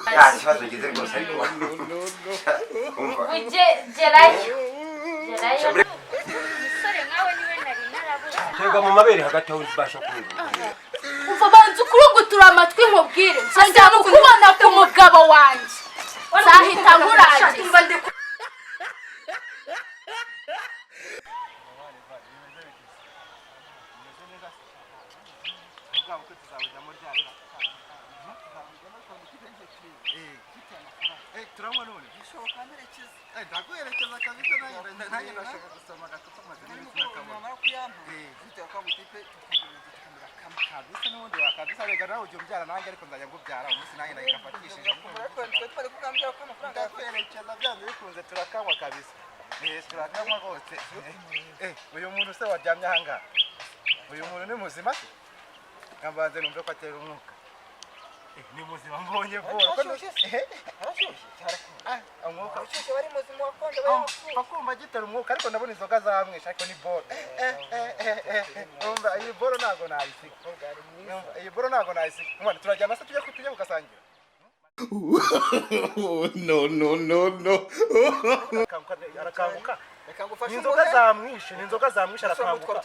Nta kibazo ngize rwose, ariko umva. Ujye gerayo, gerayo. Umusore nkawe niwe nari narabuze. Tega mu mabere hagati aho ubasha kumva. Umva, banza ukurugutura amatwi nkubwire. Nzongera kukubona ku mugabo wanjye, nzahita nkurangiza. Turanywa none bishoboka merekeza. Ndaguherekeza kabisa, nanjye nashaka gusoma agacupa maze n'iminsi nakabona. Kabisa n'ubundi wakabisa rega, nawe ujya umbyara nanjye, ariko nzajya ngubyara umunsi nanjye nayikafatishije. Ndaguherekeza byanze bikunze, turakanywa kabisa. Turakanywa rwose. Uyu muntu se waryamye ahangaha, uyu muntu ni muzima se? Ngambanze numve ko atera umwuka. Ni muzima, mbonye vuba. Umwuka bakumva agitera umwuka, ariko ndabona inzoga zamwishe, ariko ni boro. Umva, iyi boro ntabwo nayisiga. Umva, iyi boro ntabwo nayisiga. Umwana, turajyana se, tujye kugasangira? No, no, no, no. Arakanguka, ni inzoga zamwishe, ni inzoga zamwishe, arakanguka.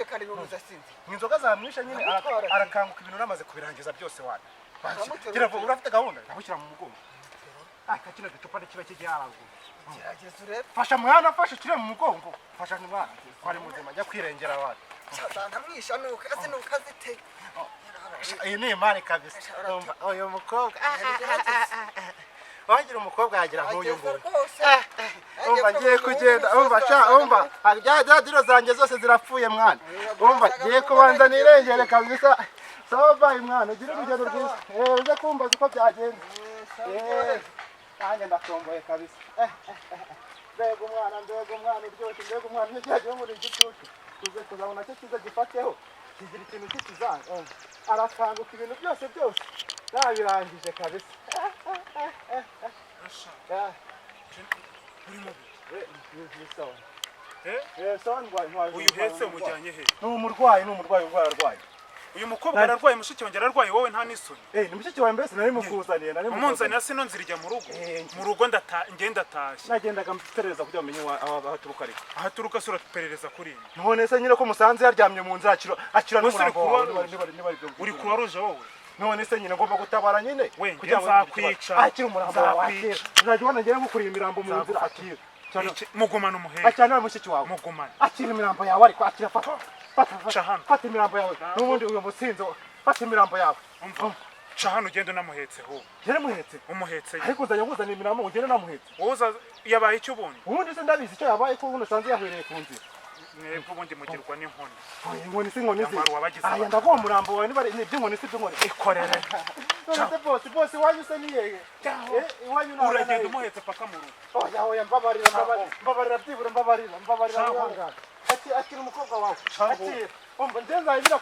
Ni inzoga zamwishe nyine, arakanguka. Ibintu namaze kubirangiza byose wana. Gira vuba, urafite gahunda, ndagushyira mu mugongo. Ah, kino gicupa kiba kigiye haraguru. Fasha mwana, fasha kire mu mugongo. Fasha mwana, kwari muzima, jya kwirengera wana. Iyi ni imari kabisa. Umva, uyu mukobwa, wagira umukobwa yagira nk'uyu nguyu. Umva, ngiye kugenda. Umva sha, umva, bya diro zanjye zose zirapfuye mwana. Umva, ngiye kubanza nirengere kabisa. Sawa, bye mwana, ugire urugendo rwiza. Uze kumbaza uko byagenze. Nanjye ndatomboye kabisa. Mbega umwana, mbega umwana uryoshye, mbega umwana iyo cyagiye muri igicucu tuze kuzabona cyo kiza gifateho kigira ikintu cy'ikizanga. Arakanguka, ibintu byose byose nabirangije kabisa. Ni sawa. Sawa, ndwaye. Uyu uhetse umujyanye he? Ni umurwayi, ni umurwayi urwaye, arwaye. Uyu mukobwa ararwaye, mushiki wanjye ararwaye, wowe nta n'isoni? Ni mushiki wawe mbese, nari mukuzaniye, nari mukuzaniye. Umunzanira sino nzira ijya mu rugo. Mu rugo ndata nge ndatashye. Nagendaga mperereza kugira ngo menye aho aturuka ariko. Aho aturuka se uraperereza kuri iyi? None se nyine ko musanze yaryamye mu nzira, akira Wese uri n'umurambo wawe. Croix Niba ibyo Uri Croix Rouge wowe? None se nyine ngomba gutabara nyine. We, nge Kugira ngo nzakwica. Akira umurambo wawe, Nzakwica. akira. Uzajya ubona ngere ngukurira imirambo mu nzira, akira. Mugumane umuheke. Akira nawe mushiki wawe. Mugumane. Akira imirambo yawe ariko, akira, fata. Fata, Ca fata. hano. Fata imirambo yawe. N'ubundi uyu musinzi, fata imirambo yawe. Umva, ca hano ugende unamuhetse ho. Ngere muhetse? Umuhetse. Ariko uzajya nkuzanira imirambo ugende namuhetse. Wowe uza yabaye icyo ubundi? Ubundi se ndabizi icyo yabaye, ko ubundi usanze yahwereye ku nzira? Mwebwe ubundi mugirwa n'inkoni. Oya, inkoni si inkoni si. Nyamara wabagize Aya, abagabo. ndaguha umurambo wawe, niba ari ni iby'inkoni si iby'inkoni. Ikorere. None se bosi, bosi, iwanyu se ni hehe? Iwanyu ni Uragenda ahagana. umuhetse paka mu rugo. Oya, oya, mbabarira, mbabarira, mbabarira, byibura mbabarira, mbabarira, wihangane. Akira umukobwa wawe. Akira. Umva, nje nzabira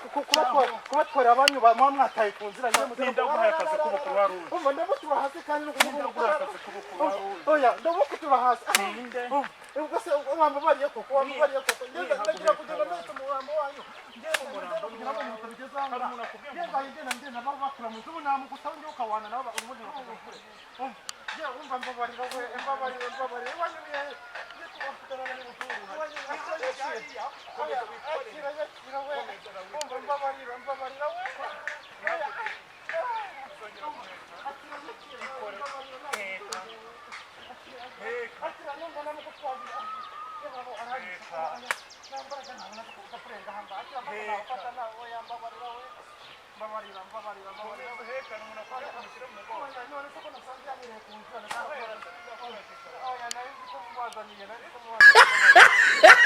kubatwara abanyu muba mwataye ku nzira njye muze. Ninda guhaye akazi k'ubu Croix Rouge. Umva, ndamutura hasi kandi no Ninda guhaye akazi k'ubu Croix Rouge. Oya, ndamukutura hasi. Ninde? Umva, ubwo se wambabariye koko, wambabariye koko. Nje ndagira kugenda ndetse umurambo wanyu. Nje umurambo kugira ngo mutabigeze aha ngaha. Nje nzagenda ngenda nabo bakura mu nzu, ubu namugusaba njye ukawana nabo ubundi bakagukure. Umva, nje umva, mbabarira we, mbabarira, mbabarira. Iwanyu ni hehe? Nje kubafitana n'ubuturu. Iwanyu ni hehe? Oya, akira, akira we. Umva, mbabarira, mbabarira we. Oya. Akira, akira, mbabarira. Akira, numva namugutwaza. Nambaraga ntabona kurenga aha ngaha. Akira, mbabarira, fata nawe, oya, mbabarira we. Mbabarira, mbabarira, mbabarira. Oya, none se ko nasanze yabereye ku nzira, oya, nari nzi ko mubazaniye, nari nzi ko mubazaniye.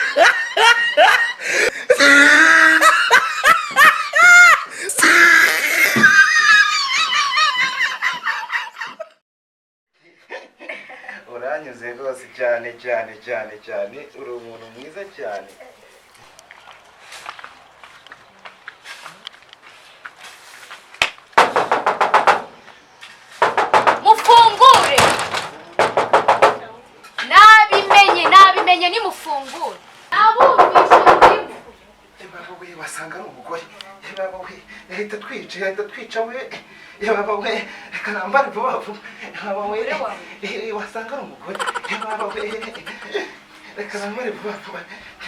Uranyuze rwose cyane cyane cyane cyane, uri umuntu mwiza cyane. Mufungure! Nabimenye, nabimenye, nimufungure, nabumvishe murimo. Yababa we, wasanga ari umugore. Yababa we, yahita twica, yahita twica we. Yababa we, reka nambare vuba vuba. Baba we. Umugore wawe. Wasanga ari umugore. Baba we, reka nambare vuba vuba.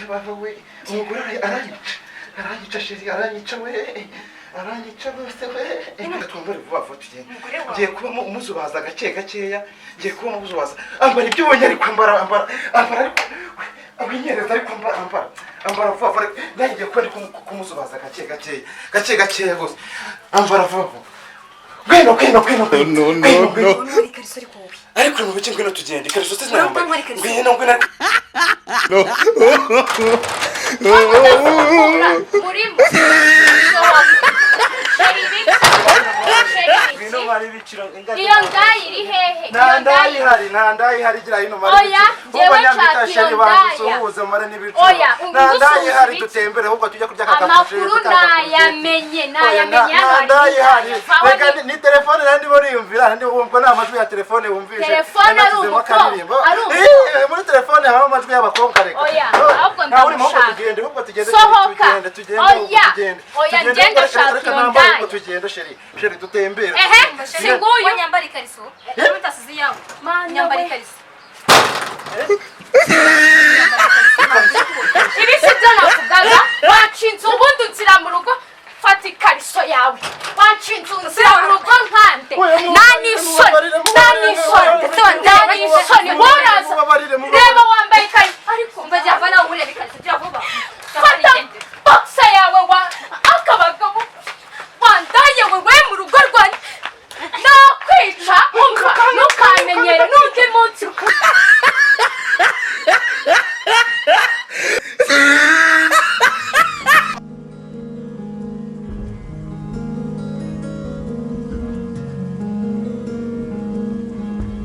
Baba we, umugore aranyica, aranyica chérie, aranyica we, aranyica rwose we. Reka twambare vuba vuba tugende. Umugore wawe. Ngiye kuba umuzubaza gake gakeya, ngiye kuba umuzubaza. Ambara ibyo ubonye, ariko ambara, ambara, ambara, ariko abinyereza, ariko ambara, ambara, ambara vuba vuba. Nanjye ngiye kuba ndi kumuzubaza gake gakeya, gake gakeya rwose. Ambara vuba vuba, ngwino, ngwino, ngwino. No, no, ngwino, no. ngwino. Wambara ikariso ariko wowe. Ariko ni muke, ngwino tugende, ikariso se sinambaye. Urambara ikariso. Ngwino, ngwino. Urimo sohoka. Chérie, ibiki? Chérie, Ngwino ibiki? mari ibiciro. Iyo ndaya iri hehe? Nta Iyo ndaya ndaya ihari, nta ndaya ihari. Gira hino mare. Oya, njyewe nshaka iyo ndaya. Usuhuze mare n'ibiciro. Oya, Nta ndaya ngusuhuze ihari. ibiki? Dutembere ahubwo, tujya kurya aka Amakuru kabusheti, ka nayamenye, nayamenye. Nta Hano ndaya hari ihari. indaya. Vaho. Reka ni telefone nari ndimo niyumvira, ndi wumva ni amajwi ya telefone wumvise. Telefone ari Nanashyizemo umukobwa, akaririmbo. ari umukobwa. Muri telefone habamo amajwi y'abakobwa, reka. Oya, ahubwo Ntawe urimo, ahubwo ndamushaka. tugende, ahubwo tugende. Sohoka. Tugende, tugende, ahubwo Oya, tugende. oya, Tugende, ngende reka, nshaka reka iyo nambare, ahubwo ndaya. tugende chérie, chérie, dutembere. Ehe, si nguyu. Wowe nyambara ikariso. Wowe utasize iyawe. Mana Nyambara we. ikariso. Ibi si byo navugaga. Wanshinze ubundi unzira mu rugo. Fata ikariso yawe. Wanshinze unzira mu rugo nkande, nta n'isoni.